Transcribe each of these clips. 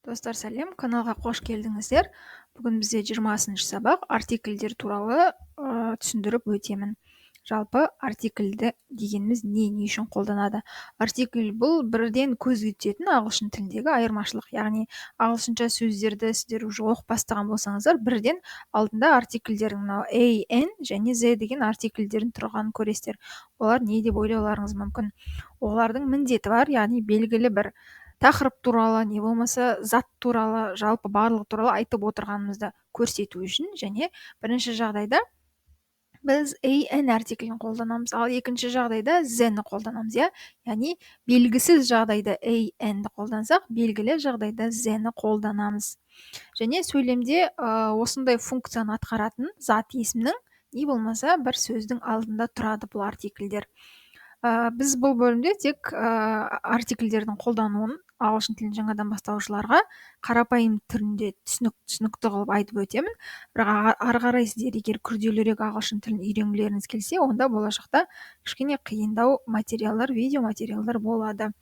Достар, сәлем! Каналға қош келдіңіздер. Бүгін бізде 20-шы сабақ, артикльдер туралы түсіндіріп өтемін. Жалпы, артикльді дегеніміз не, не үшін қолданады? Артикль — бұл бірден көзге түсетін ағылшын тіліндегі айырмашылық. Яғни ағылшынша сөздерді сіздер уже оқып бастаған болсаңыздар, бірден алдында артикльдердің, мынау a, an және the деген артикльдердің тұрғанын көресіздер. Олар не деп ойлауларыңыз мүмкін. Олардың міндеті бар, яғни белгілі бір тақырып туралы, не болмаса зат туралы, жалпы барлығы туралы айтып отырғанымызды көрсету үшін. Және бірінші жағдайда біз a, an артиклін қолданамыз, ал екінші жағдайда the-ні қолданамыз, иә. Яғни белгісіз жағдайда a, an-ді қолдансақ, белгілі жағдайда the-ні қолданамыз. Және сөйлемде осындай функцияны атқаратын зат есімнің, не болмаса бір сөздің алдында тұрады бұл артикльдер. Біз бұл бөлімде тек артикльдердің қолдануын ағылшын тілін жаңадан бастаушыларға қарапайым түрінде түсінікті қылып айтып өтемін. Бірақ ары қарай сіздер егер күрделірек ағылшын тілін үйренгілеріңіз келсе, онда болашақта кішкене қиындау материалдар, видео материалдар болады.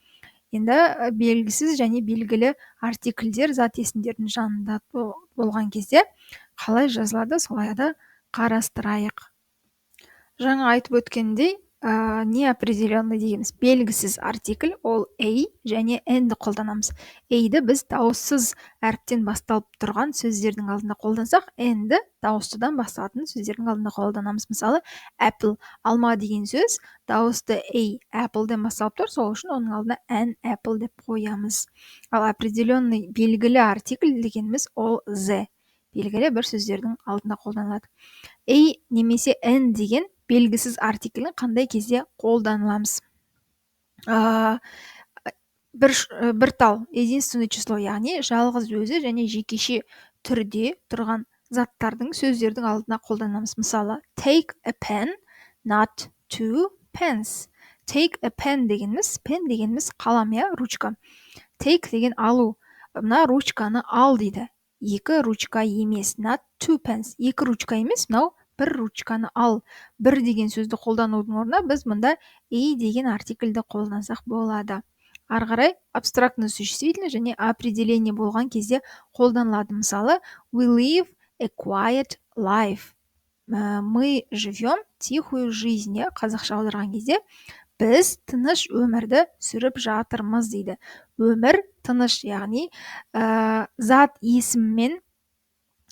Енді белгісіз және белгілі артикльдер зат есімдердің жанында болған кезде қалай жазылады, солай да қарастырайық. Жаңа айтып өткендей, неопределенный дегеніміз белгісіз артикль, ол a және an-ді қолданамыз. A-ді біз дауыссыз әріптен басталып тұрған сөздердің алдында қолдансақ, an-ді дауыстыдан басталатын сөздердің алдында қолданамыз. Мысалы, apple, алма деген сөз дауысты a, apple-ден басталып тұр, сол үшін оның алдына an apple деп қоямыз. Ал определенный, белгілі артикль дегеніміз ол the, белгілі бір сөздердің алдында қолданылады. A немесе an деген белгісіз артиклін қандай кезде қолданыламыз? Бір тал, единственное число, яғни жалғыз өзі және жекеше түрде тұрған заттардың, сөздердің алдына қолданамыз. Мысалы, take a pen, not two pens. Take a pen дегеніміз, pen дегеніміз қалам, иә, ручка. Take деген алу, мына ручканы ал дейді, екі ручка емес. Not two pens, екі ручка емес, мынау бір ручканы ал. Бір деген сөзді қолданудың орнына біз мұнда a деген артикльді қолдансақ болады. Ары қарай абстрактный существительное және определение болған кезде қолданылады. Мысалы, we live a quiet life, мы живем тихую жизнь, иә. Қазақша аударған кезде біз тыныш өмірді сүріп жатырмыз дейді. Өмір тыныш, яғни зат есіммен,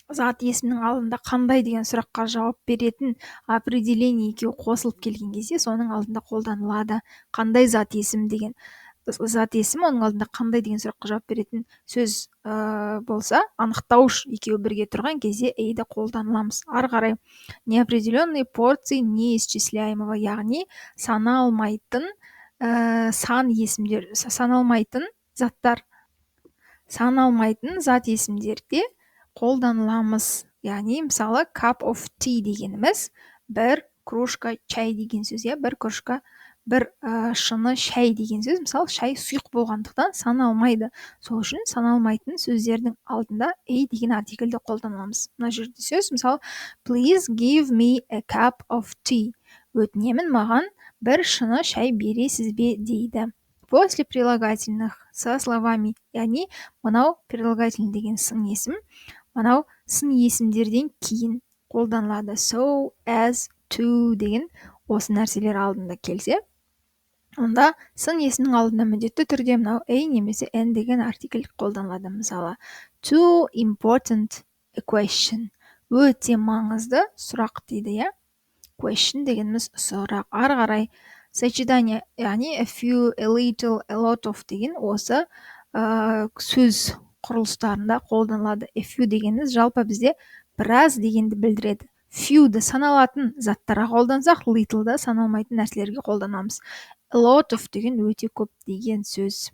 зат есімнің алдында қандай деген сұраққа жауап беретін определение екеуі қосылып келген кезде, соның алдында қолданылады. Қандай зат есім деген, зат есім, оның алдында қандай деген сұраққа жауап беретін сөз болса, анықтауыш екеуі бірге тұрған кезде a-ді қолданыламыз. Ары қарай неопределенные порции неисчисляемого, яғни саналмайтын сан есімдер, саналмайтын заттар, саналмайтын зат есімдерде қолданыламыз. Яғни, мысалы, cup of tea дегеніміз бір кружка чай деген сөз, иә, бір кружка, бір шыны шай деген сөз. Мысалы, шай сұйық болғандықтан саналмайды, сол үшін саналмайтын сөздердің алдында a деген артикльді қолданамыз. Мына жерде сөз, мысалы, please give me a cup of tea, өтінемін, маған бір шыны шай бересіз бе дейді. После прилагательных со словами, яғни мынау прилагательный деген сын есім, мынау сын есімдерден кейін қолданылады. So, as, too деген осы нәрселер алдында келсе, онда сын есімнің алдында міндетті түрде мынау a немесе an деген артикль қолданылады. Мысалы, too important a question, өте маңызды сұрақ дейді, иә. Question дегеніміз сұрақ. Ары қарай сочетание, яғни a few, a little, a lot of деген осы сөз құрылыстарында қолданылады. A few дегеніміз жалпы бізде біраз дегенді білдіреді. Few-ді саналатын заттарға қолдансақ, little-ды саналмайтын нәрселерге қолданамыз. A lot of деген өте көп деген сөз.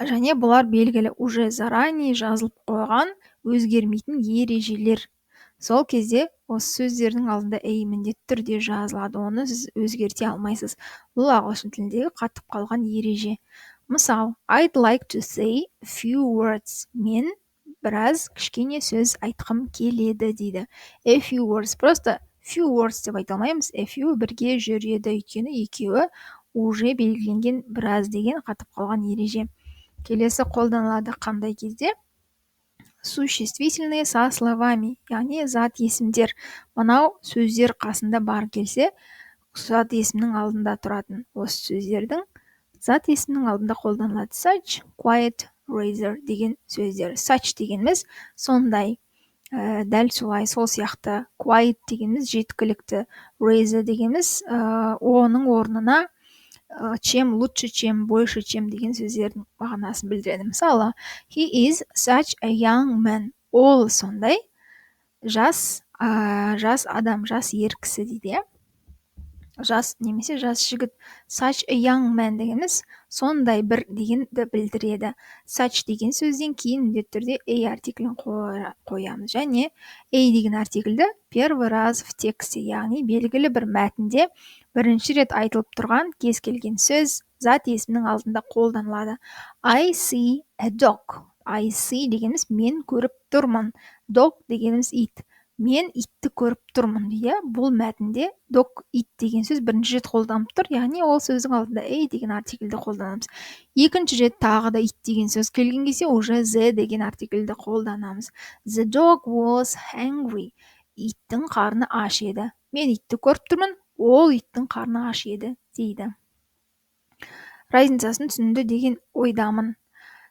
Және бұлар белгілі, уже заранее жазылып қойған өзгермейтін ережелер. Сол кезде осы сөздердің алдында a міндетті түрде жазылады, оны сіз өзгерте алмайсыз. Бұл ағылшын тіліндегі қатып қалған ереже. Мысал, I'd like to say a few words, мен біраз кішкене сөз айтқым келеді дейді. A few words, просто few words деп айта алмаймыз, a few бірге жүреді, өйткені екеуі уже белгіленген біраз деген қатып қалған ереже. Келесі қолданылады қандай кезде? Существительные со словами, яғни зат есімдер. Мынау сөздер қасында бар келсе, зат есімнің алдында тұратын осы сөздердің зат есімнің алдында қолданылады. Such, quiet, rather деген сөздер. Such дегеніміз сондай, дәл солай, сол сияқты. Quiet дегеніміз жеткілікті. Rather дегеніміз оның орнына, чем, лучше чем, больше чем деген сөздердің мағынасын білдіреді. Мысалы, he is such a young man. Ол сондай жас, жас адам, жас ер кісі дейді, иә, жас немесе жас жігіт. Such a young man дегеніміз сондай бір дегенді білдіреді. Such деген сөзден кейін міндетті түрде a артиклін қоямыз және a деген артикльді первый раз в тексте, яғни белгілі бір мәтінде бірінші рет айтылып тұрған кез келген сөз зат есімнің алдында қолданылады. I see a dog. I see дегеніміз мен көріп тұрмын. Dog дегеніміз ит. Мен итті көріп тұрмын, иә. Бұл мәтінде dog, ит деген сөз бірінші рет қолданып тұр, яғни ол сөздің алдында a деген артикльді қолданамыз. Екінші рет тағы да ит деген сөз келген кезде уже the деген артикльді қолданамыз. The dog was hungry. Иттің қарны аш еді. Мен итті көріп тұрмын, ол иттің қарны аш еді дейді. Разницасын түсінді деген ойдамын.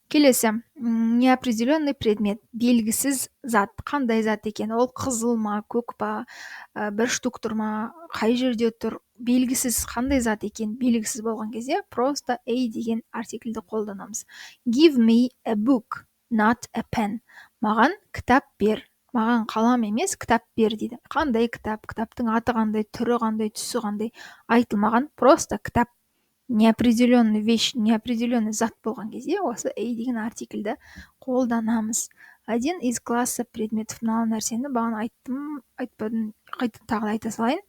Келесі неопределенный предмет, белгісіз зат. Қандай зат екен ол? Қызыл ма, көк па, бір штук тұр ма, қай жерде тұр, белгісіз. Қандай зат екен белгісіз болған кезде просто a деген артикльді қолданамыз. Give me a book, not a pen. Маған кітап бер, маған қалам емес, кітап бер дейді. Қандай кітап, кітаптың аты қандай, түрі қандай, түсі қандай, айтылмаған. Просто кітап, неопределенный вещь, неопределенный зат болған кезде осы a деген артикльді қолданамыз. Один из класса предметов. Мына нәрсені бағана айттым, айтпадым, қайта тағы да айта салайын.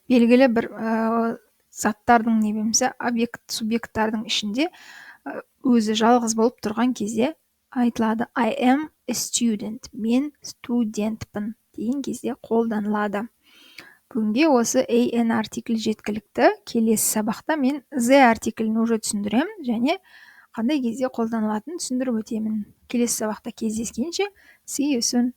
Белгілі бір заттардың не болмаса объект, субъекттардың ішінде өзі жалғыз болып тұрған кезде айтылады. I am a student. Мен студентпін деген кезде қолданылады. Бүгінге осы a, an артикль жеткілікті. Келесі сабақта мен the артиклін уже түсіндіремін және қандай кезде қолданылатынын түсіндіріп өтемін. Келесі сабақта кездескенше, see you soon.